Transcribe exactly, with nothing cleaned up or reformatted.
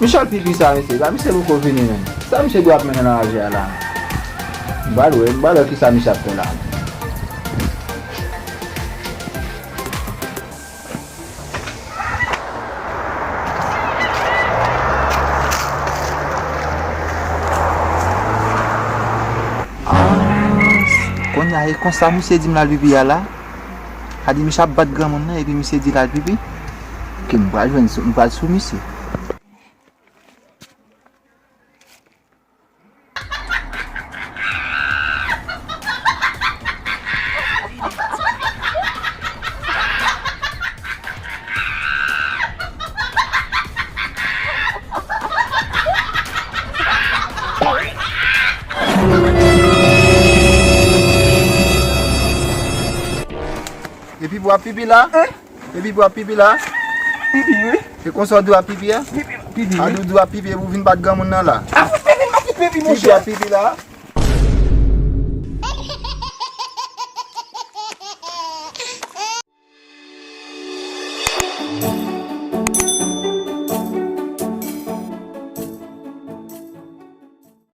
Michel pipi sa, mesye. Sa, misye poko vini menm. Sa misye dwe ap mennen nan raje a la? M pral wè, m pral wè kisa misye ap fè la. Ah, kounye a, e konsa misye di m l al pipi a la? Sa di misye ap bat granmoun nan, epi misye di l al pipi? Ok, m pral jwenn sou, m pral sou misye. Epi w ap pipi la? Hein? Epi w ap pipi la? Pipi, wi. Se konsa w di w ap pipi a? Pipi, pipi, wi. A di w di w ap pipi epi w vin bat granmoun nan la? A fout pipi, m ap fout pipi, monchè. Pipi w ap pipi la?